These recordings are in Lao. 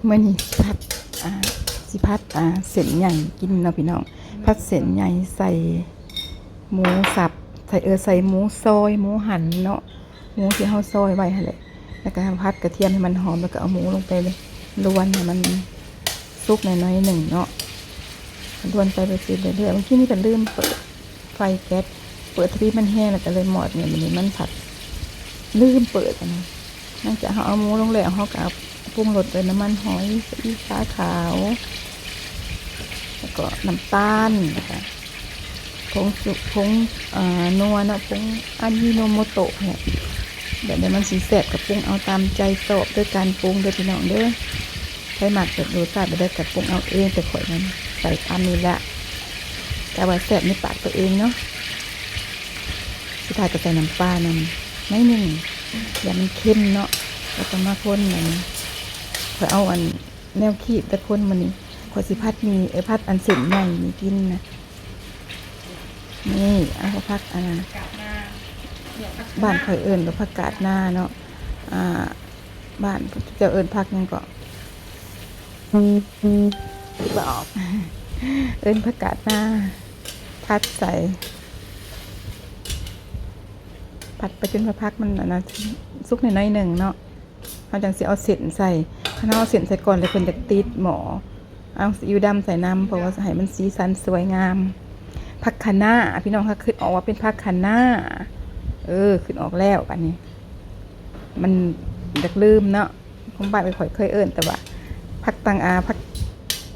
ມື້ນີ້ຊິຜັດ ອ່າ ຊິຜັດ ອ່າ ເສັ້ນໃຫຍ່ກິນເນາະພີ່ນ້ອງ. ຜັດເສັ້ນໃຫຍ່ໃສ່ໝູສັບ ໃສ່ ເອີ ໃສ່ໝູຊອຍ ໝູຫັນເນາະ ໝູທີ່ເຮົາຊອຍໄວ້ຫັ້ນແຫຼະ. ແລ້ວກໍຜັດກະທຽມໃຫ້ມັນຫອມ ແລ້ວກໍເອົາໝູລົງໄປລວນໃຫ້ມັນສຸກໜ້ອຍໆໜຶ່ງເນາະ ລວນໄປເລື້ອຍໆ. ເມື່ອກີ້ນີ້ກໍລືມເປີດ ໄຟແກັສ ເປີດທີ່ມັນແຮງ ແລ້ວກໍເລີຍມອດ. ນີ້ ມື້ນີ້ມັນພັດລືມເປີດອັນນີ້. ຫຼັງຈາກເຮົາເອົາໝູລົງແລ້ວ ເຮົາກໍເອົາ ປຸງລົດດ້ວຍນ້ຳມັນຫອຍ ຊາຂາວ ແລ້ວກໍນ້ຳຕານ ແລ້ວກໍຜົງຊຸ ຜົງ ເອີ ນົວເນາະ ຜົງອາຢິໂນໂມໂຕະ. ແບບໃດມັນຊິແຊບກໍປຸງເອົາຕາມໃຈຊອບເດີ ການປຸງເດີພີ່ນ້ອງເດີ. ໃຜມັກແບບລົດຊາດແບບໃດກໍປຸງເອົາເອງ ແຕ່ຂ້ອຍນັ້ນໃສ່ຕາມນີ້ລະ ກະວ່າແຊບໃນປາກຕົວເອງເນາະ. ສຸດທ້າຍກໍໃສ່ນ້ຳປານຳໜ້ອຍໜຶ່ງ ຢ່າມັນເຄັມເນາະ. ແລ້ວກໍມາຄົນ ອັນ ຂ້ອຍເອົາອັນແນວຄີບແຕ່ຄົນມື້ນີ້ ຂ້ອຍຊິຜັດໝີ່ ເອີ ຜັດອັນເສັ້ນໃຫຍ່ນີ້ກິນນະ. ນີ້ ເອົາຜັກ ອັນ ບ້ານຂ້ອຍເອີ້ນວ່າຜັກກາດນາເນາະ ອ່າ ບ້ານເຈົ້າເອີ້ນຜັກຫຍັງເກາະ ບອກ ເອີ້ນຜັກກາດນາ ຜັດໃສ່ ຜັດໄປຈົນວ່າຜັກມັນ ອັນນັ້ນ ສຸກໜ້ອຍໆໜຶ່ງເນາະ ເຮົາຈັ່ງຊິເອົາເສັ້ນໃສ່. ຄັນເຮົາເອົາເສັ້ນໃສ່ກ່ອນແລ້ວ ເພິ່ນຈະຕິດໝໍ້. ເອົາຊີອິ້ວດຳໃສ່ນຳ ເພາະວ່າໃຫ້ມັນສີສັນສວຍງາມ. ຜັກຄະນ້າ ພີ່ນ້ອງ ຖ້າຄິດອອກວ່າເປັນຜັກຄະນ້າ ເອີ ຄິດອອກແລ້ວ ບາດນີ້ ມັນຢາກລືມເນາະ ຂອງບ້ານຂ້ອຍເຄີຍເອີ້ນແຕ່ວ່າຜັກຕັງອາ ຜັກ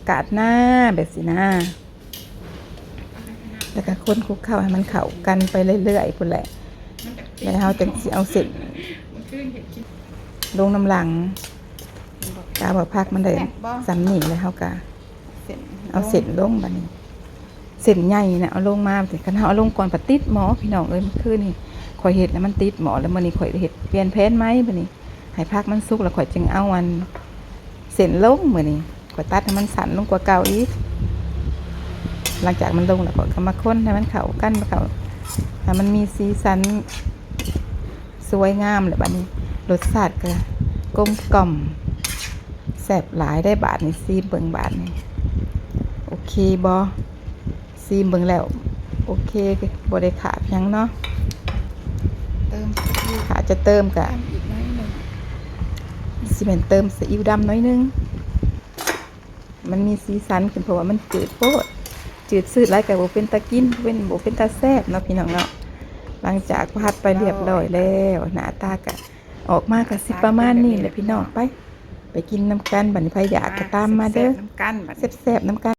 ກາດນາ ແບບຊີ້ນາ. ແລ້ວກໍຄົນຄຸກເຂົ້າໃຫ້ມັນເຂົ້າກັນໄປເລື້ອຍໆພຸ້ນແຫຼະ ແລ້ວເຮົາຈັ່ງຊິເອົາເສັ້ນລົງນຳຫຼັງ. ຖ້າວ່າຜັກມັນໄດ້ສ່ຳນີ້ແລ້ວ ເຮົາກໍເອົາເສັ້ນລົງ. ບາດນີ້ເສັ້ນໃຫຍ່ນະ ເອົາລົງມາ. ຄັນເຮົາເອົາລົງກ່ອນ ພັດຕິດໝໍ້ ພີ່ນ້ອງເອີຍ. ມື້ຄືນນີ້ຂ້ອຍເຮັດແລ້ວມັນຕິດໝໍ້ ແລ້ວມື້ນີ້ຂ້ອຍເຮັດ ປ່ຽນແຜນໃໝ່. ບາດນີ້ໃຫ້ຜັກມັນສຸກ ແລ້ວຂ້ອຍຈຶ່ງເອົາອັນເສັ້ນລົງ. ມື້ນີ້ຂ້ອຍຕັດໃຫ້ມັນສັ້ນລົງກວ່າເກົ່າອີກ. ຫຼັງຈາກມັນລົງແລ້ວ ຂ້ອຍກໍມາຄົນໃຫ້ມັນເຂົ້າກັນ ເຂົ້າ ໃຫ້ມັນມີສີສັນ ສວຍງາມແລ້ວ. ບາດນີ້ລົດຊາດກໍກົມກ່ອມແຊບຫຼາຍໄດ໋. ບາດນີ້ຊີມເບິ່ງ ບາດນີ້ໂອເຄບໍ່? ຊີມເບິ່ງແລ້ວໂອເຄ ບໍ່ໄດ້ຂາດຫຍັງເນາະ. ເຕີມອີກ ຖ້າຈະເຕີມກໍ ເຕີມອີກໜ້ອຍໜຶ່ງ ຊິແມ່ນເຕີມຊີອິ້ວດຳໜ້ອຍໜຶ່ງ. ມັນມີສີສັນຂຶ້ນ ເພາະວ່າມັນຈືດໂພດ ຈືດຊືດຫຼາຍກໍບໍ່ເປັນຕາກິນ ເປັນ ບໍ່ເປັນຕາແຊບເນາະ ພີ່ນ້ອງເນາະ. ຫຼັງຈາກຜັດໄປຮຽບຮ້ອຍແລ້ວ ໜ້າຕາກໍອອກມາກໍຊິປະມານນີ້ແຫຼະ ພີ່ນ້ອງ. ໄປ ໄປກິນນຳກັນ ບາດນີ້ໃຜຢາກກໍຕາມມາເດີ ແຊບໆນຳກັນ ແຊບໆນຳກັນ.